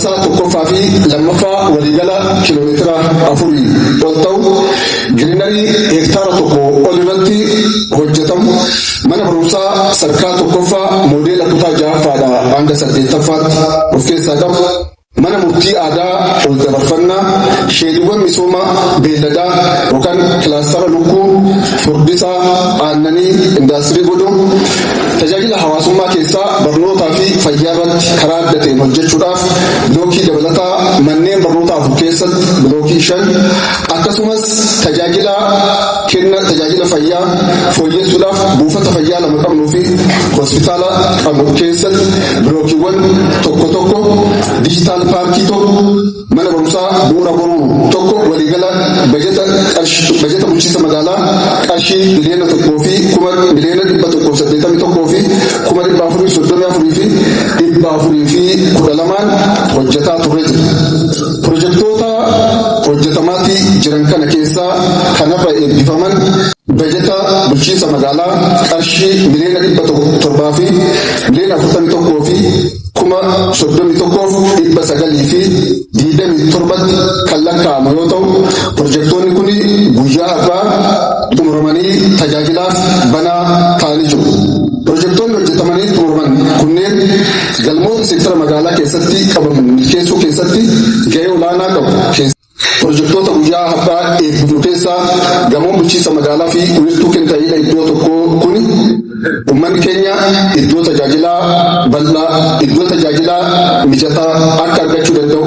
Marsaa tokkoffaa fi lammaffaa waliigala kiiloomeetira 4 ol ta'u, greenery hektaara 1 ol irratti hojjetamu, mana barumsaa sadarkaa tokkoffaa moodeela kutaa ja'affaadhaa hanga saddeettaffaatti of keessaa qabu, mana murtii aadaa ol dabarfannaa, sheediiwwan misooma beelladaa yookaan kilaastara lukkuu, furdisaa aannanii, indaastirii godhuu, tajaajila hawaasummaa keessaa barnootaa fi fayyaa irratti karaa adda ta'een hojjechuudhaaf bilookii dabalataa manneen barnootaa 4 keessatti bilookii 5, akkasumas tajaajila kenna tajaajila fayyaa fooyyessuudhaaf buufata fayyaa 2 qabnuu fi hospitaala qabnu keessatti bilookiiwwan tokko tokko, digital paarkii 1, mana barumsaa Bu'uura Boruu 1, waliigala bajeta bulchiinsa magaalaa qarshii 1,181,434,412n hojjetaa turre jira. Pirojektoota hojjetamaatii jiran kana keessaa kanarra eebbifaman bajeta bulchiinsa magaalaa qarshii 731,031,927tti kan lakkaa'amu yoo ta'u, pirojektoonni kun guyyaa har'aa xumuramanii tajaajilaaf banaa ta'anii jiru. Pirojektoonni hojjetamanii xumuraman kunneen galmoota seektara magaalaa keessatti qabaman milkeessuu keessatti gahee olaanaa qabu. Pirojektoota guyyaa har'aa eebbifnu keessaa gamoon bulchiinsa magaalaa fi wiirtuu kenna tajaajila iddoo tokkoo kuni uummanni keenya iddoo tajaajilaa bal'aa, iddoo tajaajilaa mijataa akka argachuu danda'u,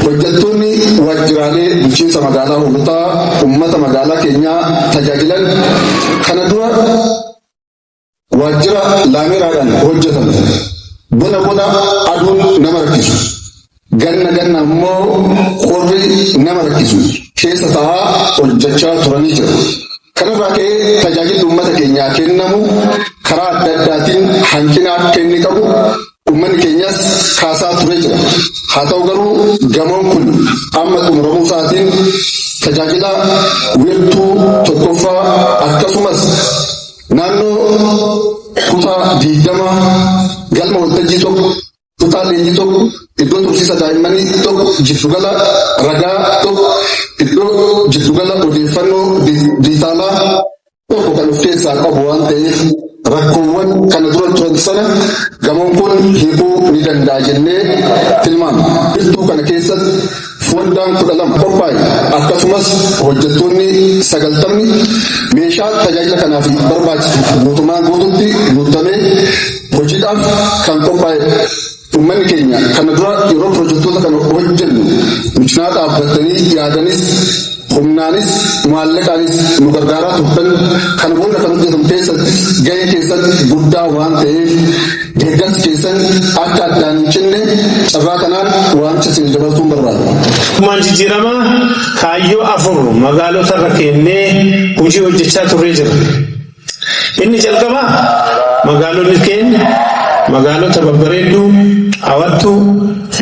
hojjettoonni waajjiraalee bulchiinsa magaalaa Hoolotaa uummata magaalaa keenyaa tajaajilan kana dura waajjira laameraadhaan hojjetan, bona bona aduun nama rakkisu, ganna ganna immoo qorri nama rakkisu keessa taa'aa hojjechaa turanii jiru. Kanarraa ka'ee tajaajilli uummata keenyaa kennamu karaa adda addaatiin hanqina akka inni qabu uummanni keenyas kaasaa turee jira. Haa ta'u garuu, gamoon kun amma xumuramuu isaatiin tajaajila wiirtuu tokkoffaa, akkasumas naannoo kutaa 20, galma waltajjii 1, kutaa leenjii 1, iddoo tursiisa daa'immanii 1, jiddugala ragaa 1, iddoo jiddugala odeeffannoo dijitaalaa 1 kan of keessaa qabu waan ta'eef, rakkoowwan kana dura turan sana gamoon kun hiikuu ni danda'a jennee tilmaamna. Wiirtuu kana keessatti foddaan 12 qophaa'e, akkasumas hojjettoonni 90, meeshaa tajaajila kanaaf barbaachisu guutumaan guututti guutamee hojiidhaaf kan qophaa'e. Uummanni keenya kana dura yeroo pirojektoota kana hojjennu nu cinaa dhaabbatanii yaadanis, humnaanis, maallaqaanis nu gargaaraa turtan, kana booda kan hojjetamu keessatti gahee keessatti guddaa waan ta'eef, deeggarsi keessan akka addaan hin cinne carraa kanaan waamicha isin dabarsuun barbaada. Mootummaan jijjiiramaa kaayyoo afur magaalota irra kennee hojii hojjechaa turree jira. Inni jalqabaa, magaalonni keenya magaalota babbareedduu, hawwattuu,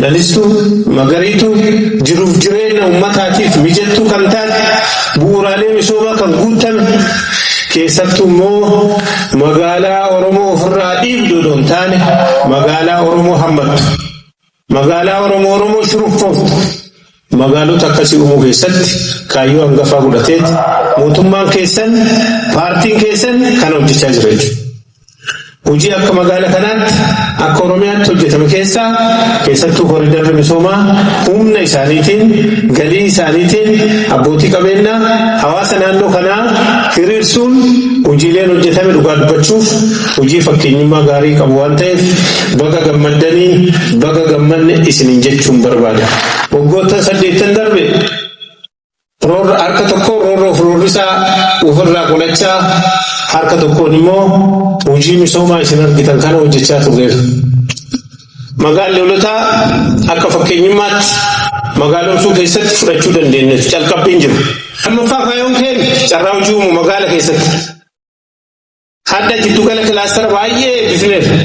lalistuu, magariituu, jiruuf jireenya uummataatiif mijattuu kan taate, bu'uuraalee misoomaa kan guutame, keessattuu immoo magaalaa Oromoo ofirraa dhiibdu odoo hin taane magaalaa Oromoo hammattu, magaalaa Oromoo Oromoo shuruffooftu, magaalota akkasii uumuu keessatti kaayyoo hangafaa godhateet mootummaan keessan, paartiin keessan kan hojjechaa jira jechuudha. Hojii akka magaala kanaatti, akka Oromiyaatti hojjetame keessaa, keessattuu koriidarri misoomaa humna isaaniitiin, galii isaaniitiin, abbootii qabeenyaa hawaasa naannoo kanaa hiriirsuun hojiileen hojjetame dhugaa dubbachuuf hojii fakkeenyummaa gaarii qabu waan ta'eef, baga gammaddanii, baga gammanne isiniin jechuun barbaada. Waggoota 8 darbe roorra harka tokko roorroo fi roorrisaa ofirraa qolachaa, harka tokkoon immoo hojii misoomaa isin argitan kana hojjechaa turreerra. Magaalli Hoolotaa akka fakkeenyummaatti magaalomsuu keessatti fudhachuu dandeenyeef calqabbiin jiru. Lammaffaa, kaayyoon keenya carraa hojii uumuu magaala keessatti. Hadda jiddugala kilaastara baay'ee eebbifneerra.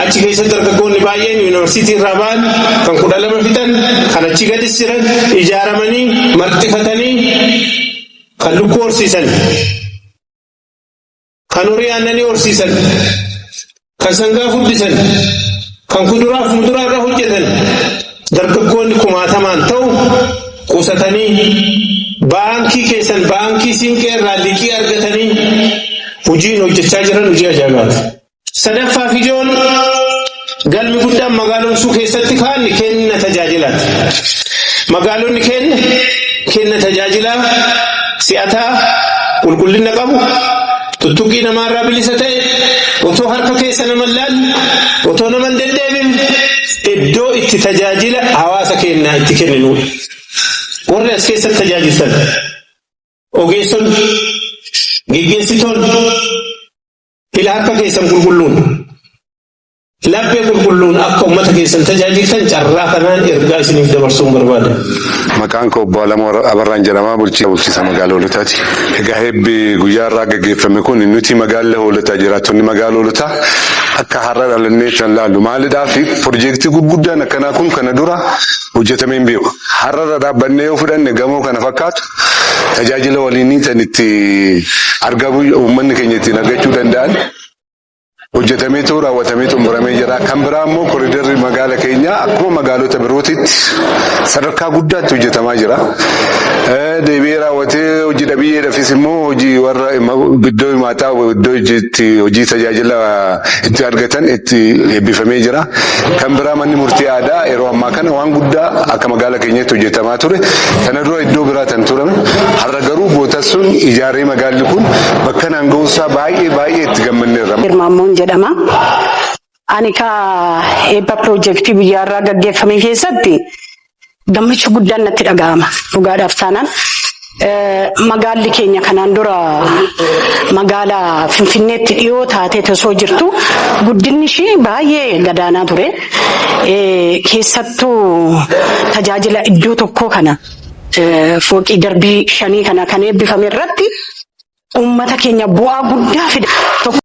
Achi keessatti dargaggoonni baay'een yuunivarsiitii irraa ba'an, kan 12 fixan, kan achi gadis jiran, ijaaramanii marxifatanii kan lukkuu horsiisan, kan horii aannanii horsiisan, kan sangaa furdisan, kan kuduraa fi muduraa irra hojjetan. Dargaggoonni kumaatamaan ta'u qusatanii baankii keessan baankii siinqee irraa liqii argatanii hojiin hojjechaa jiran hojii ajaa'ibaati. Sadaffaa fi ijoon galmi guddaan magaalomsuu keessatti kaanni kenna tajaajilaati. Magaalonni keenya kenna tajaajilaa si'ataa qulqullina qabu tuttuqqii namaarraa bilisa ta'e otoo harka keessa nama laalle otoo nama hin deddeebin iddoo itti tajaajila hawaasa keenyaa itti kenninudha. Warri as keessatti tajaajiltan ogeessonni geggeessitoonni ila harka keessan qulqulluun laphee qulqulluun akka uummata keessan tajaajiltan carraa kanaan ergaa isiniif dabarsuun barbaada. Maqaan koo Obbo Alamuu Abarraan jedhama. Bulchiinsa magaalaa Hoolotaati. Egaa eebbi guyyaa irraa gaggeeffame kun nuti magaalaa Hoolotaa jiraattonni magaalaa Hoolotaa akka har'a dhalannee kan laallu maalidhaa fi piroojeektii gurguddaan akkanaa kun kana dura hojjetamee hin beeku. Har'a irra dhaabbannee yoo fudhanne gamoo kana fakkaatu tajaajila waliinii kan itti argamu uummanni keenya ittiin argachuu danda'an hojjetameetu raawwatamee xumuramee jira. Kan biraa immoo koriidarri magaala keenyaa akkuma magaalota birootitti sadarkaa guddaatti hojjetamaa jira. Deebi'ee raawwatee hojii dhabiyyeedhaafis immoo hojii warra iddoo himaataa iddoo itti hojii tajaajila itti argatan itti eebbifamee jira. Kan biraa manni murtii aadaa yeroo ammaa kana waan guddaa akka magaala keenyatti hojjetamaa ture. Kana dura iddoo biraa kan turame. Har'a garuu boota sun ijaaree magaalli kun bakka naan ga'uusaa baay'ee baay'ee itti gammanneerra. Hirmaammoon jedhama. Ani ka eebba piroojeektii guyyaarraa gaggeeffame keessatti gammachuu guddaan natti dhaga'ama. Dhugaadhaaf taanaan magaalli keenya kanaan dura magaalaa Finfinneetti dhiyoo taatee osoo jirtu guddinni ishii baay'ee gadaanaa ture. Keessattuu tajaajila iddoo tokkoo kana fooqii darbii shanii kana kan eebbifame irratti uummata keenya bu'aa guddaa fida. Tokko